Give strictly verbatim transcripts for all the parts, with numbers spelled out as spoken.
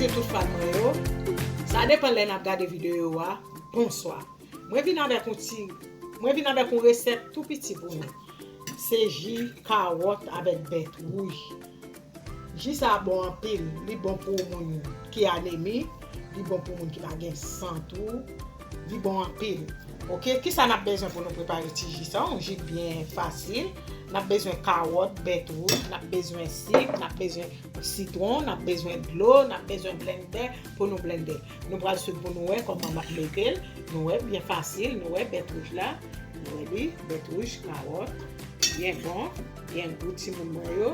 Tout fan mwen yo, sa depann lè n ap gade videyo a. Bonswa. Mwen vin avèk yon ti, mwen vin avèk yon resèt tou piti pou nou. Se ji kawòt avèk bèt wouj. Ji sa a bon anpil. Li bon pou moun ki anemi, li bon pou moun ki pa gen san tou. Li bon anpil. Oke, kisa n ap bezwen pou nou prepare ti ji sa? Yon ji byen fasil. N ap bezwen kawòt, bèt wouj, n ap bezwen sik, n ap bezwen sitwon, n ap bezwen dlo, n ap bezwen blendè pou nou blendè. Nou pral swiv pou nou wè kòman n ap mete l. Nou wè, byen fasil, nou wè bèt wouj la. Nou wè li, bèt wouj, kawòt. Byen bon, byen gou timoun mwen yo.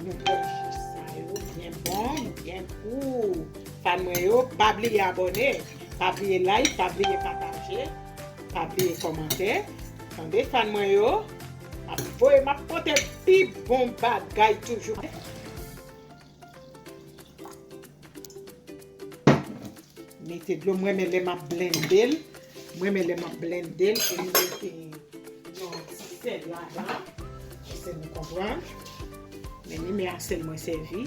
Nou bwè ji sa yo byen bon, byen gou. Fan mwen yo, pa bliye abòne, pa bliye like, pa bliye pataje, pa bliye kòmante. Tande fan mwen yo, m ap voye, m ap pote pi bon bagay toujou. Mete dlo, mwen renmen lè m ap blende l. Mwen renmen lè m ap blende l, e m mete yon ti sèl ladan. Èske nou konprann? Men ni men a sèl mwen sèvi.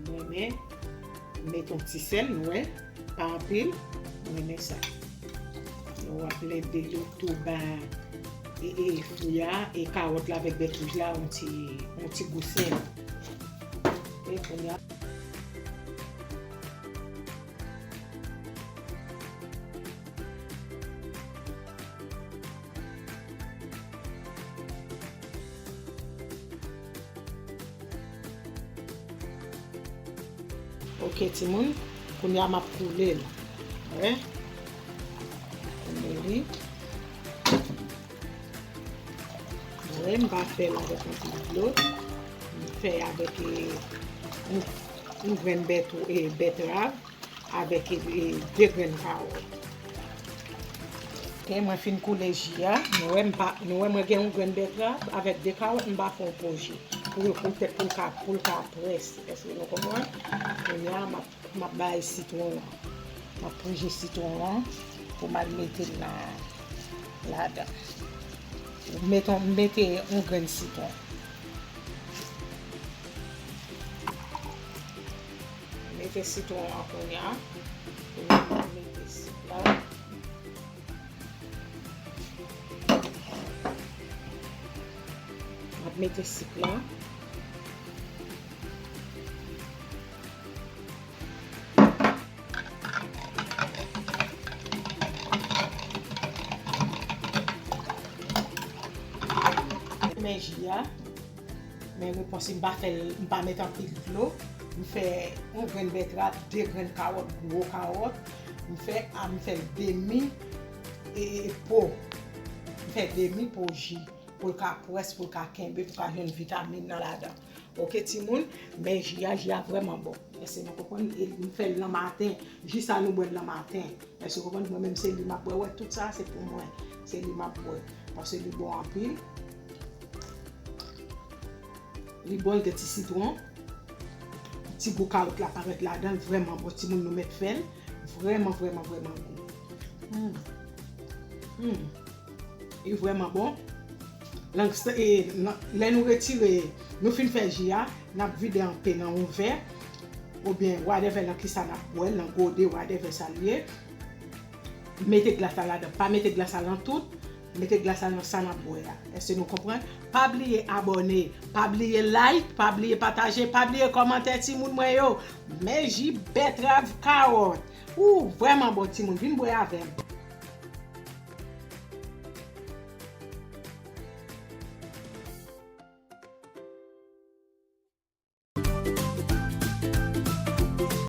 Mwen renmen mete yon ti sèl, nou wè. Pa anpil. Mwen renmen sa. Nou ap blende yo tou ba e, e fwi a, e kawòt la avèk bèt wouj la, yon ti, yon ti gou sèl. E kounye a. Oke, timoun, kounye a m ap koule l. Wè. Koule li. Wè, m pa fè l avèk anpil dlo. M fè avèk, e, yon, yon grenn bèt-, e, bètrav avèk, e, e, de grenn kawòt. Oke, mwen fin koule ji a. Nou wè, m pa, nou wè mwen gen yon grenn bètrav avèk de kawòt, m pa fè yon po ji. Pou, poutèt pou l ka, pou l ka près. Èske nou konprann? Kounye a, m ap, m ap bay sitwon an. M ap pwije sitwon an pou m al mete l nan, ladan. Mete, mete yon grenn sitwon. Mete sitwon an kounye a. Kounye a, m ap mete sik la. M ap mete sik la. Men ji a. Men repons, m pa fè l, m pa met anpil dlo. M fè yon grenn bètrav, de grenn kawòt, gwo kawòt. M fè, a, m fè l demi, e, e, po. M fè demi po ji. Pou l ka près, pou l ka kenbe, pou l ka jwenn vitamin nan ladan. Oke, timoun, men ji a, ji a vrèman bon. Èske nou konprann? E m fè l nan maten. Ji sa nou bwè l nan maten. Èske w konprann? Mwen menm se li m ap bwè. Wè, tout sa se pou mwen. Se li m ap bwè. Paske li bon anpil. Li bon, li gen ti sitwon. Ti gou kawòt la parèt ladan l. Vrèman bon, timoun, nou mèt fè l. Vrèman, vrèman, vrèman gou. Mm. Mm. Li vrèman bon. Lang sa, e, nan, lè nou retire, nou fin fè ji a, n ap vide an pe nan yon vè, oubyen whatever nan kisa n ap bwè, nan gode, whatever sa l ye. Mete glas la ladan. Pa mete glas la nan tout. Mete glas la nan sa n ap bwè a. Èske nou konprann? Pa bliye abòne. Pa bliye like. Pa bliye pataje. Pa bliye kòmante, timoun mwen yo. Men ji bètrav kawòt. Ou vrèman bon, timoun. Vin bwè avè m.